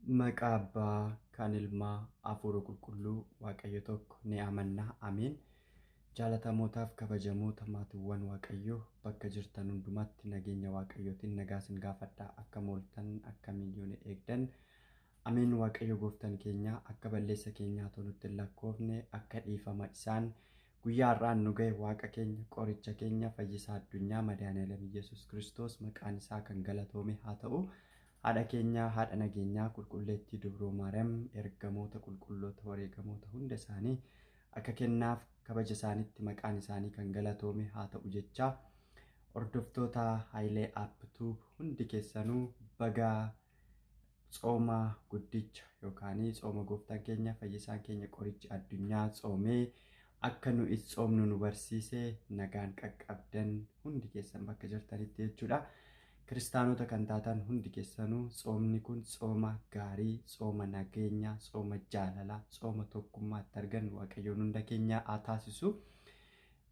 Maqaa Abbaa kan Ilmaa Hafuura Qulqulluu Waaqayyo tokko ni amanna. Ameen. Jaalatamootaaf kabajamoota maatiiwwan Waaqayyoo bakka jirtan hundumaatti nageenya Waaqayyootiin nagaa isin gaafadha. Akka mooltan akka miiliyoona eegdan. Ameen. Waaqayyo gooftaan keenya akka balleessa keenyaa nutti hin lakkoofne, akka dhiifama isaan guyyaa har'aan nu ga'e Waaqa keenya, qoricha keenya, fayyisaa addunyaa Madaani'alem Yesuus Kiristoos maqaan isaa kan galatoome haa ta'u. Haadha keenya, haadha nageenyaa, qulqulleettii Dubroo Maariyaam, ergamoota qulqulloota wareegamoota hunda isaanii akka kennaaf kabaja isaaniitti maqaan isaanii kan galatoome haa ta'u jecha, hordoftoota Hayilee App Tube hundi keessanuu bagaa tsooma guddicha yookaan tsooma gooftaan keenya fayyisaan keenya qorichi addunyaa tsoomee akka nu tsoomnu nu barsiise nagaan qaqqabdan hundi keessan bakka jirtanitti jechuudha. Kiristaanota kan taatan hundi keessanuu tsoomni kun tsooma gaarii, tsooma nageenyaa, tsooma jaalalaa, tsooma tokkummaatti argannu Waaqayyoon hunda keenya haa taasisu.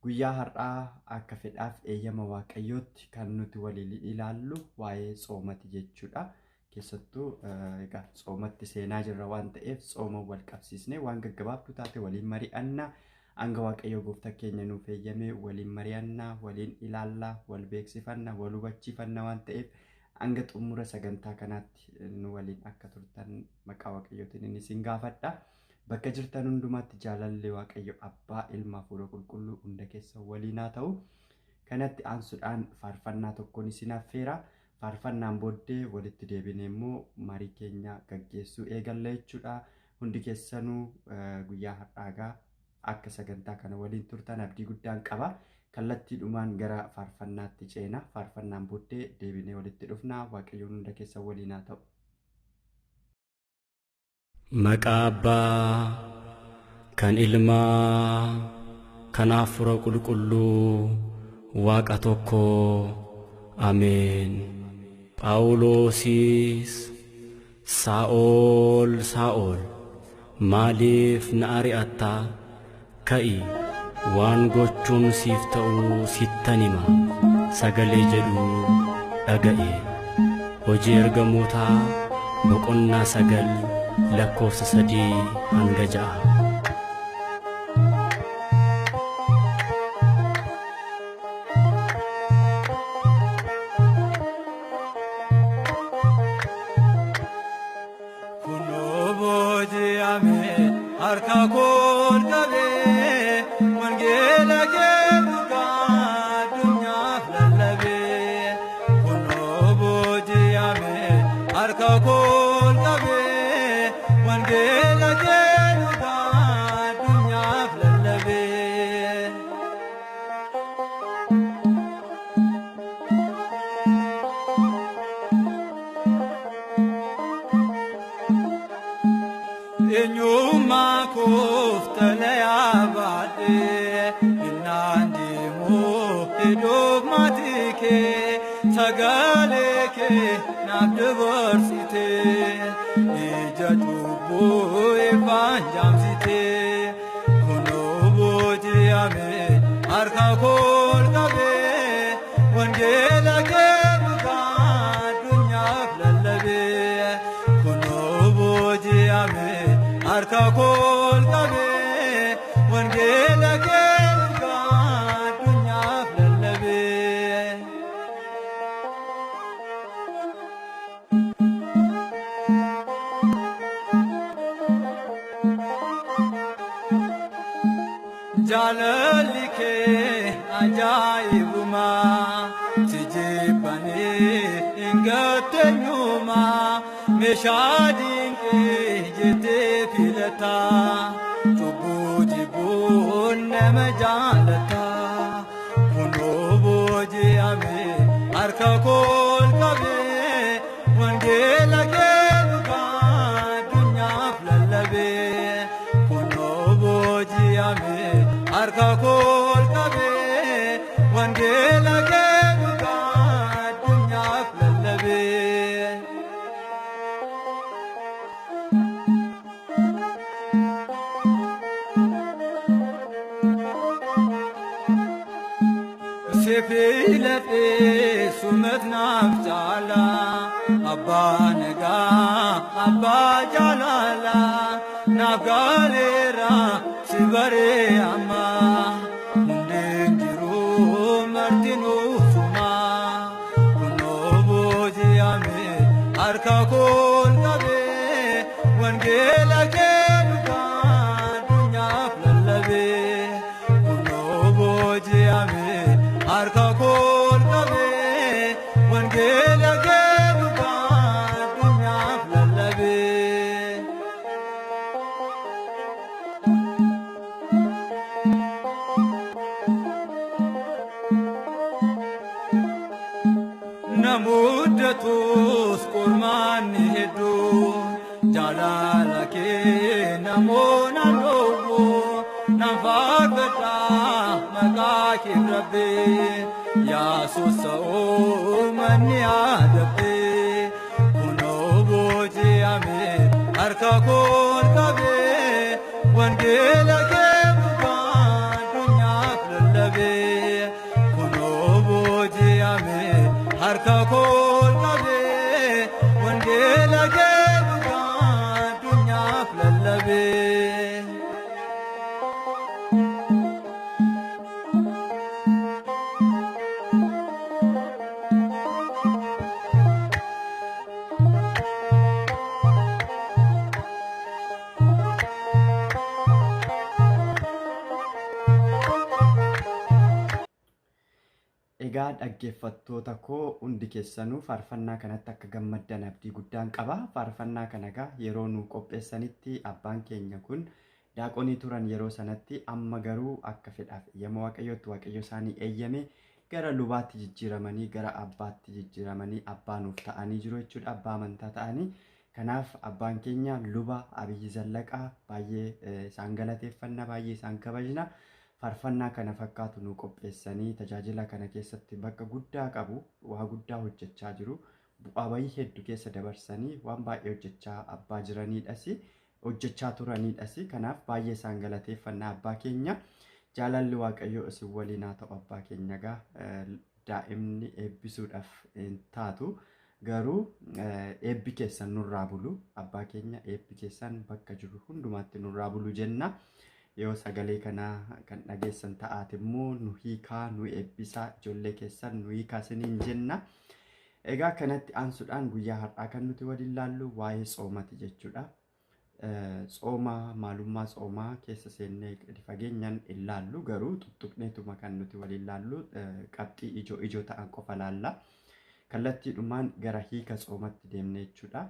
Guyyaa har'aa akka fedhaaf eeyyama Waaqayyootti kan nuti waliin ilaallu waa'ee tsoomati jechuudha. Keessattuu egaa tsoomatti seenaa jirra waan ta'eef tsooma wal qabsiisnee waan gaggabaabduu taate waliin mari'anna. Hanga Waaqayyo gooftaa keenya nuuf eeyyame waliin mari'annaa, waliin ilaallaa, wal beeksifanna, wal hubachiifanna waan ta'eef hanga xumura sagantaa kanaatti nu waliin akka turtan maqaa Waaqayyootiin inni isin gaafadha. Bakka jirtan hundumaatti jaalalli Waaqayyo Abbaa, Ilma, Hafuura Qulqulluu hunda keessa waliin haa ta'u. Kanatti aansuudhaan faarfannaa tokkoon isin affeera. Faarfannaan booddee walitti deebinee immoo marii keenya gaggeessuu eegalla jechuudha. Hundi keessanuu guyyaa har'aagaa akka sagantaa kana waliin turtan abdii guddaan qaba. Kallattiidhumaan gara faarfannaatti ceena. Faarfannaan booddee deebinee walitti dhufna. Waaqayyoon hunda keessa waliin haa ta'u. Maqaa Abbaa kan Ilmaa kan Hafuura Qulqulluu Waaqa tokko. Ameen. Phaawulosis, Saa'ol, Saa'ol, maaliif na ari'attaa? Ka'i, waan gochuun siif ta'u sittan hima sagalee jedhu dhaga'e. Hojii Ergamootaa boqonnaa 9 lakkoofsa 3 hanga 6. Kunoo booji'ame harka kool qabee, wangeela kee dhugaa addunyaaf lallabee. Kunoo booji'ame harka kool qabee, wangeela kee dhugaa addunyaaf lallabee. Eenyummaa koof xalayaa baadhee innaan deemuu hidhuuf maatii kee sagalee kee naaf dabarsite, ija cubbuu ifaan jaamsite. Kunoo booji'ame harka kool qabee, wangeela kee dhugaa addunyaaf lallabee. Kunoo booji'ame harka kool qabee, wangeela kee dhugaa addunyaaf lallabee. Jaalalli kee ajaa'ibuma, si jibbanii hin gatteenyuma, meeshaa dinqii jettee filata, cubbuu jibbuun nama jaalata. Kunoo booji'ame harka kool qabee, wangeela kee dhugaa addunyaaf lallabee. Kunoo booji'ame harka kool qabee, wangeela kee dhugaa addunyaaf lallabee. Sifiiladhee sumat naaf caala, abbaa nagaa Abbaa jaalalaa naaf gaaleera si baree amma hundeen jiru martinuu suma kunoo booji'ame harka kool qabee wangeela kee dhugaa addunyaaf lallabee kunoo booji'ame harka kool qabee wangeela kee dhugaa addunyaaf lallabee. Namuddatus qormaanni hedduu jaalala kee namoota dhoowwu nan faarfadha maqaa kee rabbee Yesuus ta'uu manni adabee kunoo booji'ame harka kool qabee wangeela kee dhugaa addunyaaf lallabee kunoo booji'ame harka kool qabee wangeela kee dhugaa addunyaaf lallabee. Egaa dhaggeeffattoota koo hundi keessanuu faarfannaa kanatti akka gammaddan abdii guddaan qaba. Faarfannaa kana egaa yeroo nu qopheessanitti abbaan keenya kun daaqonii turan yeroo sanatti amma garuu akka fedhaaf eeyyama Waaqayyootti Waaqayyo isaanii eeyyame gara lubaatti jijjiiramanii gara abbaatti jijjiiramanii abbaa nuuf ta'anii jiru jechuudha. Abbaa amantaa ta'anii. Kanaaf abbaan keenya luba Abiyyi Zallaqaa baay'ee isaan galateeffanna baay'ee isaan kabajna. Faarfannaa kana fakkaatu nu qopheessanii tajaajila kana keessatti bakka guddaa qabu, waa guddaa hojjechaa jiru. Bu'aa bayii hedduu keessa dabarsanii waan baay'ee hojjechaa abbaa jiraniidhas, hojjechaa turaniidhas. Kanaaf baay'ee isaan galateeffannaa abbaa keenya. Jaalalli Waaqayyoo isin waliin haa ta'u abbaa keenya egaa daa'imni eebbisuudhaaf hin taatu. Garuu eebbi keessan nurraa bulu. Abbaa keenya eebbi keessan bakka jiru hundumaatti nurraa bulu jenna. Yoo sagalee kana kan dhageessan ta'aati immoo nu hiikaa, nu eebbisaa, ijoollee keessan nu hiikaa isiniin jenna. Egaa kanatti aansuudhaan guyyaa har'aa kan nuti waliin laallu waa'ee soomati jechuudha. Tsooma maalummaa tsoomaa keessa seennee gadi fageenyaan hin laallu garuu tuttuqneetuma kan nuti waliin laallu qabxii ijoo ijoo ta'an qofa laalla. Kallattiidhumaan gara hiika tsoomatti deemne jechuudha.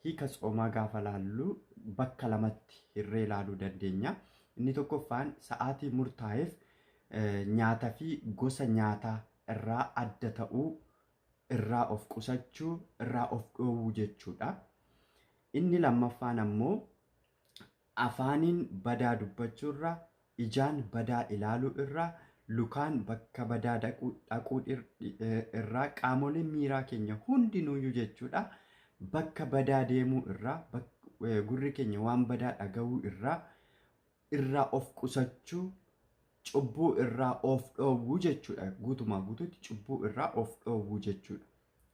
Hiika tsoomaa gaafa laallu bakka lamatti hirree ilaaluu dandeenya. Inni tokkoffaan sa'aatii murtaa'eef nyaataa fi gosa nyaataa irraa adda ta'uu, irraa of qusachuu, irraa of dhoowwuu jechuudha. Inni lammaffaan ammoo afaaniin badaa dubbachuurra, ijaan badaa ilaaluu irraa, lukaan bakka badaa dhaquu irraa, qaamoleen miiraa keenya hundinuuyyuu jechuudha. Bakka badaa deemuu irraa, gurri keenya waan badaa dhaga'uu irraa of qusachuu, cubbuu irraa of dhoowwuu jechuudha. Guutumaa guutuutti cubbuu irraa of dhoowwuu jechuudha.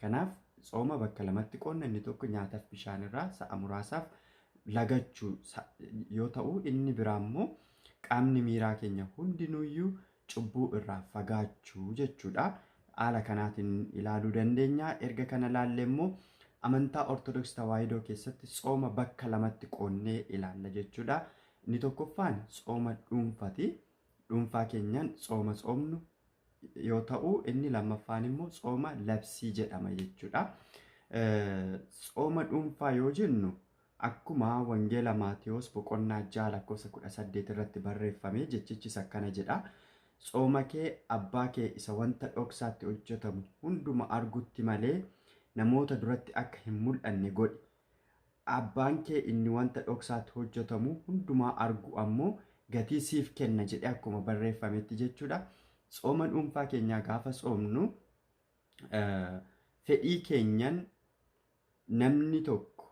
Kanaaf tsooma bakka lamatti qoonna. Inni tokko nyaataaf bishaan irraa sa'a muraasaaf lagachuu yoo ta'u, inni biraa immoo qaamni miiraa keenya hundinuuyyuu cubbuu irraa fagaachuu jechuudha. Haala kanaatiin ilaaluu dandeenya. Erga kana ilaalle immoo amantaa Ortodoksii Tawaahidoo keessatti tsooma bakka lamatti qoonnee ilaalla jechuudha. Inni tokkoffaan tsooma dhuunfati. Dhuunfaa keenyaan tsooma tsoomnu yoo ta'u, inni lammaffaan immoo tsooma labsii jedhama jechuudha. Tsooma dhuunfaa yoo jennu akkuma Wangeela Maatiyos boqonnaa 6 lakkoofsa 18 irratti barreeffame jechichis akkana jedha. Tsooma kee abbaa kee isa wanta dhoksaatti hojjetamu hunduma argutti malee namoota duratti akka hin mul'anne godhi. Abbaan kee inni wanta dhoksaatti hojjetamu hundumaa argu ammoo gatii siif kenna jedhee akkuma barreeffametti jechuudha. Tsooma dhuunfaa keenyaa gaafa tsoomnu fedhii keenyan namni tokko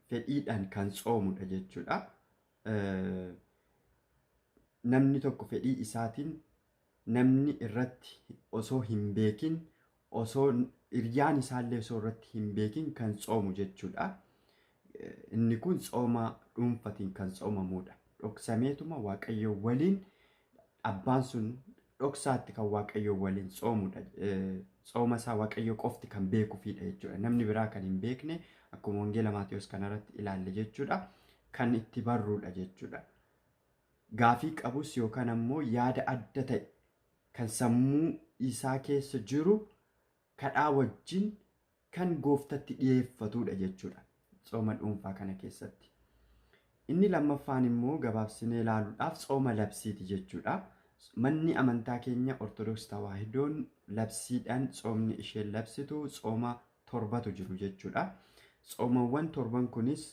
fedhiidhaan kan tsoomudha jechuudha. Namni tokko fedhii isaatiin namni irratti osoo hin beekin, osoo hiriyaan isaallee osoo irratti hin beekin kan tsoomu jechuudha. Inni kun tsooma dhuunfatiin kan tsoomamudha. Dhoksameetuma Waaqayyo waliin abbaan sun dhoksaatti kan Waaqayyo waliin tsoomudha. Tsooma isaa Waaqayyo qofti kan beekuufidha jechuudha. Namni biraa kan hin beekne akkuma Wangeela Maatiyos kanarratti ilaalle jechuudha. Kan itti barruudha jechuudha. Gaafii qabus yookaan ammoo yaada adda ta'e kan sammuu isaa keessa jiru kadhaa wajjin kan gooftatti dhiyeeffatudha jechuudha. Tsooma dhuunfaa kana keessatti. Inni lammaffaan immoo gabaabsinee ilaaluudhaaf tsooma labsiiti jechuudha. Manni amantaa keenya Ortodoksii Tawaahidoon labsiidhaan tsoomni isheen labsitu tsooma torbatu jiru jechuudha. Tsoomawwan torban kunis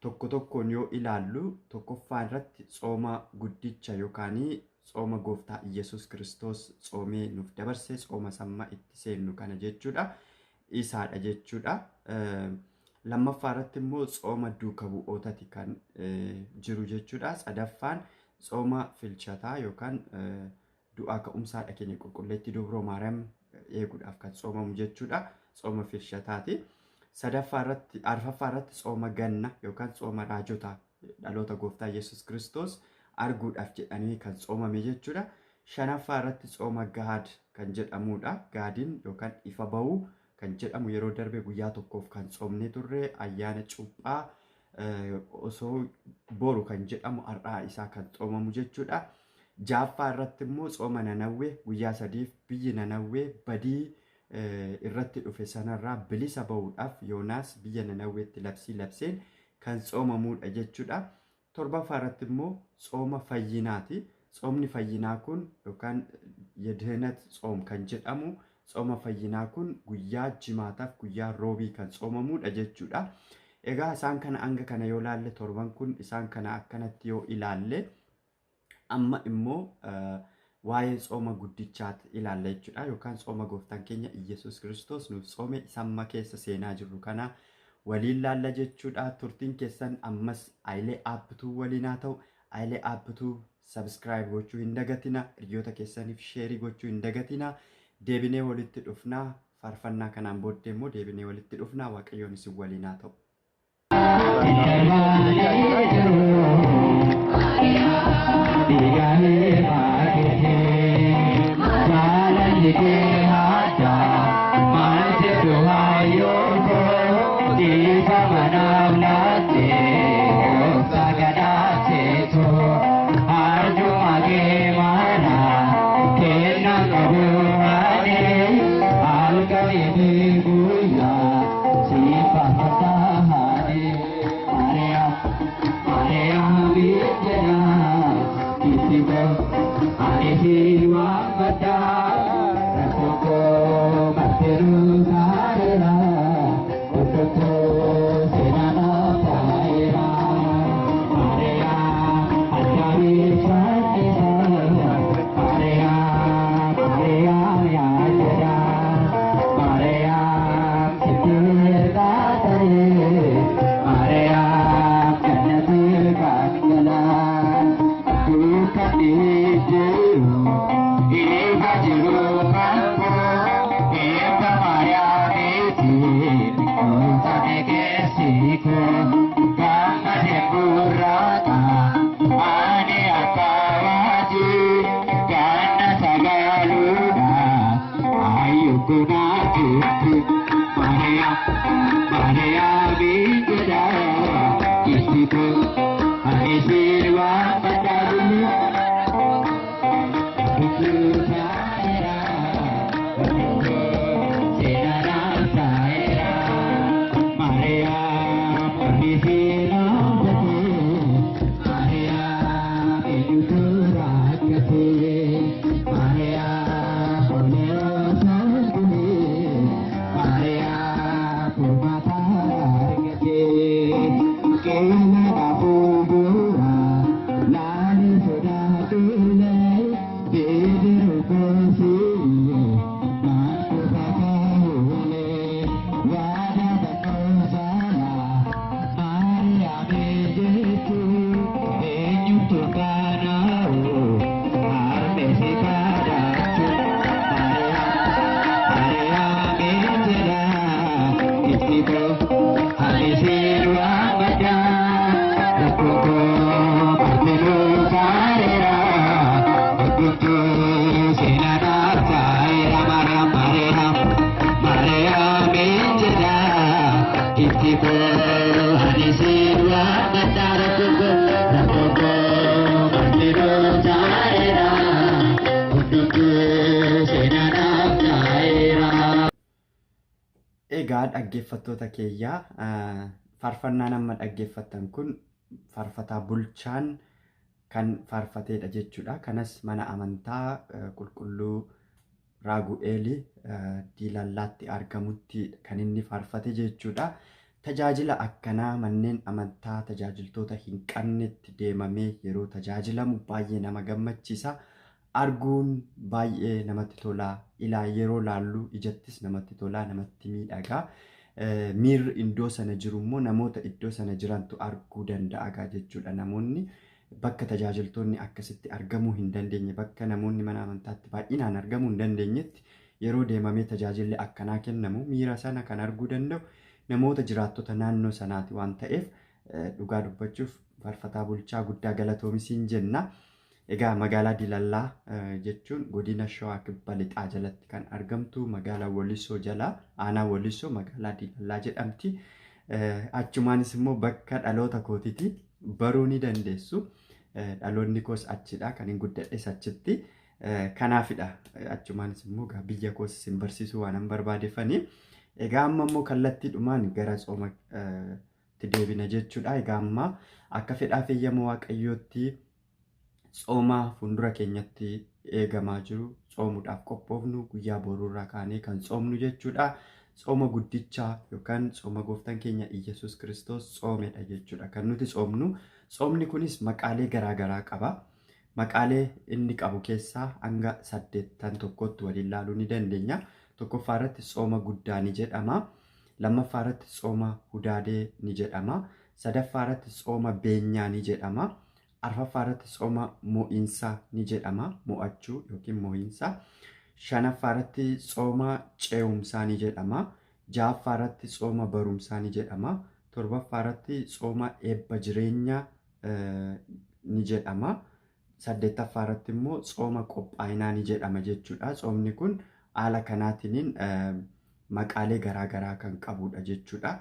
tokko tokkoon yoo ilaallu tokkoffaa irratti tsooma guddicha yookaan tsooma gooftaa Iyyasuus Kiristoos tsoomee nuuf dabarse tsooma samma itti seennu kana jechuudha. Isaadha jechuudha. Lammaffaa irratti immoo tsooma duuka bu'ootati kan jiru jechuudha. Sadaffaan tsooma filchataa yookaan du'aa ka'umsaadha keenya qulqulleettii Dubroo Maariyaam eeguudhaaf kan tsoomamu jechuudha. Tsooma filchataati. Sadaffaa irratti arfaffaa irratti tsooma ganna yookaan tsooma raajotaa dhaloota gooftaa Yesuus Kiristoos arguudhaaf jedhanii kan tsoomame jechuudha. Shanaffaa irratti tsooma gaad kan jedhamudha. Gaadiin yookaan ifa ba'uu kan jedhamu yeroo darbe guyyaa tokkoof kan tsoomnee turre ayyaana cuuphaa osoo boru kan jedhamu har'aa isaa kan tsoomamu jechuudha. Jaaffaa irratti immoo tsooma Nanawwee guyyaa sadiif biyyi Nanawwee badii irratti dhufe sanarraa bilisa ba'uudhaaf Yoonaas biyya Nanawweetti labsii labseen kan tsoomamudha jechuudha. Torbaffaa irratti immoo tsooma fayyinaati. Tsoomni fayyinaa kun yookaan የድህነት ጾም kan jedhamu tsooma fayyinaa kun guyyaa jimaataaf guyyaa roobii kan tsoomamudha jechuudha. Egaa isaan kana hanga kana yoo ilaalle torban kun isaan kana akkanatti yoo ilaalle amma immoo waa'ee tsooma guddichaati ilaalla jechuudha. Yookaan tsooma gooftaan keenya Iyyasuus Kiristoos nuuf tsoome isamma keessa seenaa jirru kana waliin laalla jechuudha. Turtiin keessan ammas Ayilee Aappituu waliin haa ta'u. Ayilee Aappituu subscribe gochuu hin dagatina. Hiriyoota keessaniif share gochuu hin dagatina. Deebinee walitti dhufnaa. Faarfannaa kanaan booddee immoo deebinee walitti dhufnaa. Waaqayyoon isin waliin haa ta'u. Maria. Goofti koo ani siin waaqqadha rakkoo koo rakkoo koo martinuu taa'eera hundumtuu seenaadhaaf taa'eera. Egaa dhaggeeffattoota keeyyaa faarfannaan amma dhaggeeffattan kun faarfataa Bulchaan kan faarfateedha jechuudha. Kanas mana amantaa qulqulluu Raagu'eeli Diilallaatti argamutti kan inni faarfate jechuudha. Tajaajila akkanaa manneen amantaa tajaajiltoota hin qabnetti deemamee yeroo tajaajilamu baay'ee nama gammachiisa. Arguun baay'ee namatti tola. Ilaa yeroo laallu ijattis namatti tola, namatti miidhaga. Miirri iddoo sana jiru immoo namoota iddoo sana jirantu arguu danda'a jechuudha. Namoonni bakka tajaajiltoonni akkasitti argamuu hin dandeenye, bakka namoonni mana amantaatti baay'inaan argamuu hin dandeenyetti yeroo deemamee tajaajilli akkanaa kennamu miira sana kan arguu danda'u namoota jiraattota naannoo sanaati waan ta'eef dhugaa dubbachuuf faarfataa Bulchaa guddaa galatoomisiin jenna. Egaa magaalaa Diilallaa jechuun godina Shawaa Kibba Lixaa jalatti kan argamtu magaalaa Walisoo jala aanaa Walisoo magaalaa Diilallaa jedhamti. Achumaanis immoo bakka dhaloota kootiiti baruu ni dandeessu. Dhaloonni koos achidha kan hin guddadhes achitti. Kanaafidha achumaanis immoo biyya koos isin barsiisuu waan hin barbaadeefani. Egaa amma immoo kallattiidhumaan gara tsoomaatti deebina jechuudha. Egaa amma akka fedhaa fi eeyyama Waaqayyootti tsooma fuuldura keenyatti eegamaa jiru tsoomuudhaaf qophoofnu guyyaa boruurraa kaanee kan tsoomnu jechuudha. Tsooma guddichaa yookaan tsooma gooftaan keenya Iyyasuus Kiristoos tsoomedha jechuudha. Kan nuti tsoomnu tsoomni kunis maqaalee garaagaraa qaba. Maqaalee inni qabu keessaa hanga 8 tokkotti waliin ilaaluu ni dandeenya. Tokkoffaa irratti tsooma guddaa ni jedhama. Lammaffaa irratti tsooma hudaadee ni jedhama. Sadaffaa irratti tsooma beenyaa ni jedhama. Arfaffaa irratti tsooma mo'iinsaa ni jedhama. Mo'achuu yookiin mo'iinsa. Shanaffaa irratti tsooma ce'umsaa ni jedhama. Ja'affaa irratti tsooma barumsaa ni jedhama. Torbaffaa irratti tsooma eebba jireenyaa ni jedhama. Saddeettaffaa irratti immoo tsooma qophaa'inaa ni jedhama jechuudha. Tsoomni kun haala kanaatiin maqaalee garaagaraa kan qabudha jechuudha.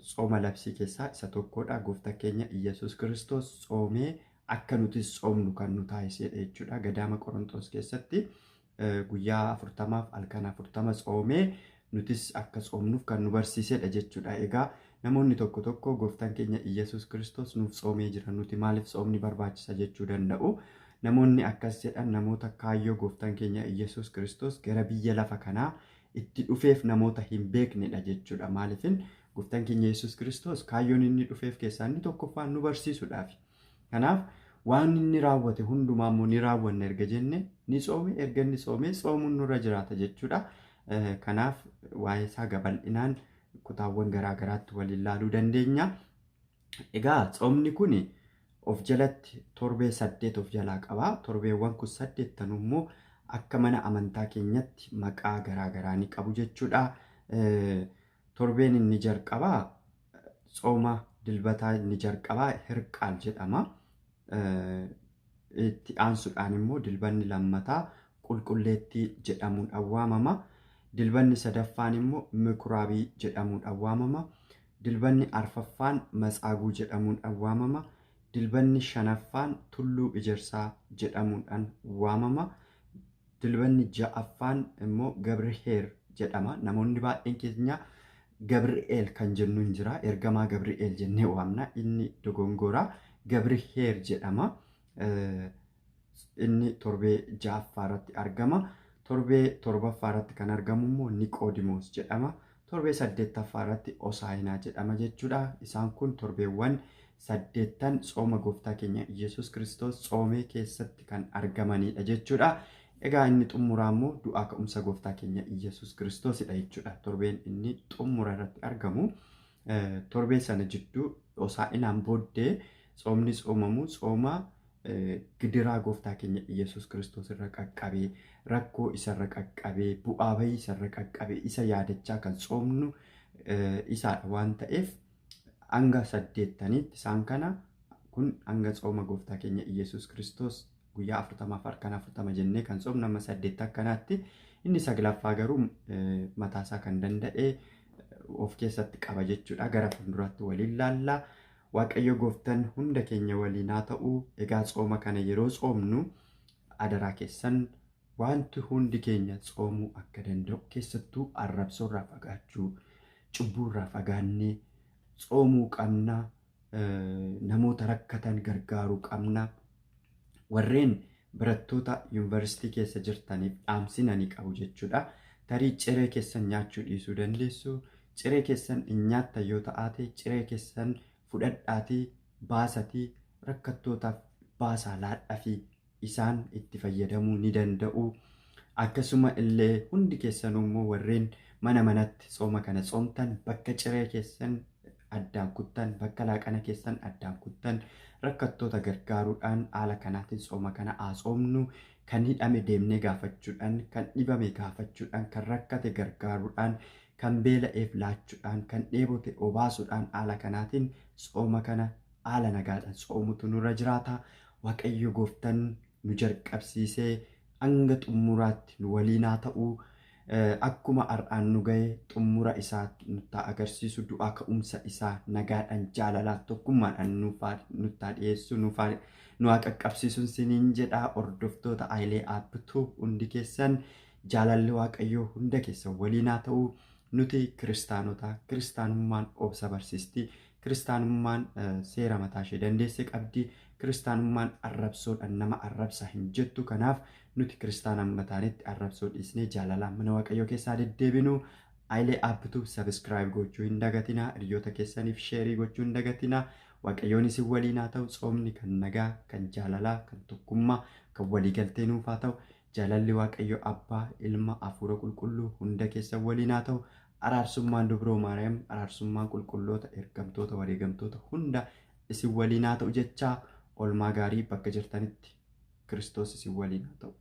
Tsooma labsii keessaa isa tokkodha. Gooftaa keenya Iyyasuus Kiristoos tsoomee akka nuti tsoomnu kan nu taasisedha jechuudha. Gadaama Qorontoos keessatti guyyaa 40f halkan 40 tsoomee nutis akka tsoomnuuf kan nu barsiisedha jechuudha. Egaa namoonni tokko tokko gooftaan keenya Iyyasuus Kiristoos nuuf tsoomee jira nuti maaliif tsoomni barbaachisa jechuu danda'u. Namoonni akkas jedhan namoota kaayyoo gooftaan keenya Iyyasuus Kiristoos gara biyya lafa kanaa itti dhufeef namoota hin beeknedha jechuudha. Maaliifin gooftaan keenya Iyyasuus Kiristoos kaayyoon inni dhufeef keessaa inni tokkoffaan nu barsiisuudhaafi. Kanaaf waan inni raawwate hundumaa immoo ni raawwanna erga jenne ni tsoome erga inni tsoome tsoomuun nurra jiraata jechuudha. Kanaaf waa'ee isaa gabal'inaan kutaawwan garaagaraatti waliin ilaaluu dandeenya. Egaa tsoomni kun of jalatti torbee 8 of jalaa qaba. Torbeewwan kun 8 immoo akka mana amantaa keenyatti maqaa garaagaraa ni qabu jechuudha. Torbeen inni jalqabaa tsooma dilbataa inni jalqabaa Hirqaal jedhama. Itti aansuudhaan immoo dilbanni lammataa Qulqulleettii jedhamuudhaan waamama. Dilbanni sadaffaan immoo Mikuraabii jedhamuudhaan waamama. Dilbanni arfaffaan Matsaaguu jedhamuudhaan waamama. Dilbanni shanaffaan Tulluu Ijarsaa jedhamuudhaan waamama. Dilbanni ja'affaan immoo Gabriheer jedhama. Namoonni baay'een keenya Gabri'eel kan jennu hin jira. Ergamaa Gabri'eel jennee waamna. Inni dogongora. Gabriheer jedhama. Inni torbee ja'affaa irratti argama. Torbee torbaffaa irratti kan argamu immoo Niqoodimoos jedhama. Torbee saddeettaffaa irratti Osaayinaa jedhama jechuudha. Isaan kun torbeewwan 8 tsooma gooftaa keenya Iyyasuus Kiristoos tsoomee keessatti kan argamanidha jechuudha. Egaa inni xumuraa immoo du'aa ka'umsa gooftaa keenya Iyyasuus Kiristoosidha jechuudha. Torbeen inni xumura irratti argamu torbee sana jidduu Osaayinaan booddee tsoomni tsoomamu tsooma gidiraa gooftaa keenya Iyyasuus Kiristoos irra qaqqabee rakkoo isarra qaqqabee bu'aa bahii isarra qaqqabee isa yaadachaa kan tsoomnu isaadha waan ta'eef hanga 8nitti isaan kana kun hanga tsooma gooftaa keenya Iyyasuus Kiristoos guyyaa 40f halkan 40 jennee kan tsoomnu amma 8 akkanaatti inni 9ffaa garuu mataasaa kan danda'e of keessatti qaba jechuudha. Gara fuulduraatti waliin laallaa. Waaqayyo gooftaan hunda keenya waliin haa ta'u. Egaa tsooma kana yeroo tsoomnu adaraa keessan wanti hundi keenya tsoomuu akka danda'u keessattuu arrabsoorraa fagaachuu, cubbuurraa fagaannee tsoomuu qabna. Namoota rakkatan gargaaruu qabna. Warreen barattoota yuunivarsiitii keessa jirtaniif dhaamsinanii qabu jechuudha. Tarii ciree keessan nyaachuu dhiisuu dandeessu. Ciree keessan hin nyaattan yoo ta'aate ciree keessan fudhadhaatii baasatii rakkattootaaf baasaa laadhaa fi isaan itti fayyadamuu ni danda'u. Akkasuma illee hundi keessanuu immoo warreen mana manatti tsooma kana tsoomtan bakka ciree keessan addaan kuttan, bakka laaqana keessan addaan kuttan rakkattoota gargaaruudhaan haala kanaatiin tsooma kana haa tsoomnu. Kan hidhame deemnee gaafachuudhaan, kan dhibame gaafachuudhaan, kan rakkate gargaaruudhaan, kan beela'eef laachuudhaan, kan dheebote obaasuudhaan haala kanaatiin tsooma kana haala nagaadhaan tsoomutu nurra jiraata. Waaqayyo gooftaan nu jalqabsiisee hanga xumuraatti nu waliin haa ta'u. Akkuma har'aan nu ga'e xumura isaa nutti agarsiisu, du'aa ka'umsa isaa nagaadhaan, jaalalaan, tokkummaadhaan nutti haa dhiyeessu, nu haa qaqqabsiisuun siniin jedha. Hordoftoota Hayilee Aappituu hundi keessan jaalalli Waaqayyoo hunda keessan waliin haa ta'u. Nuti kiristaanota, kiristaanummaan obsa barsiisti. Kiristaanummaan seera mataa ishee dandeesse qabdi. Kiristaanummaan arrabsoodhaan nama arrabsa hin jettu. Kanaaf nuti kiristaana mataanetti arrabsoo dhiisnee jaalalaan mana Waaqayyoo keessaa deddeebinu. Hayilee Aappituu sabiskiraayib gochuu hin dagatinaa. Hiriyoota keessaniif sheerii gochuu hin dagatinaa. Waaqayyoon isin waliin haa ta'u. Tsoomni kan nagaa, kan jaalalaa, kan tokkummaa, kan waliigaltee nuuf haa ta'u. Jaalalli Waaqayyoo Abbaa, Ilma, Hafuura Qulqulluu hunda keessan waliin haa ta'u. Araarsummaan Dubroo Maariyaam, araarsummaan qulqulloota, ergamtoota, wareegamtoota hunda isin waliin haa ta'u jechaa oolmaa gaarii bakka jirtanitti Kiristoos isin waliin haa ta'u.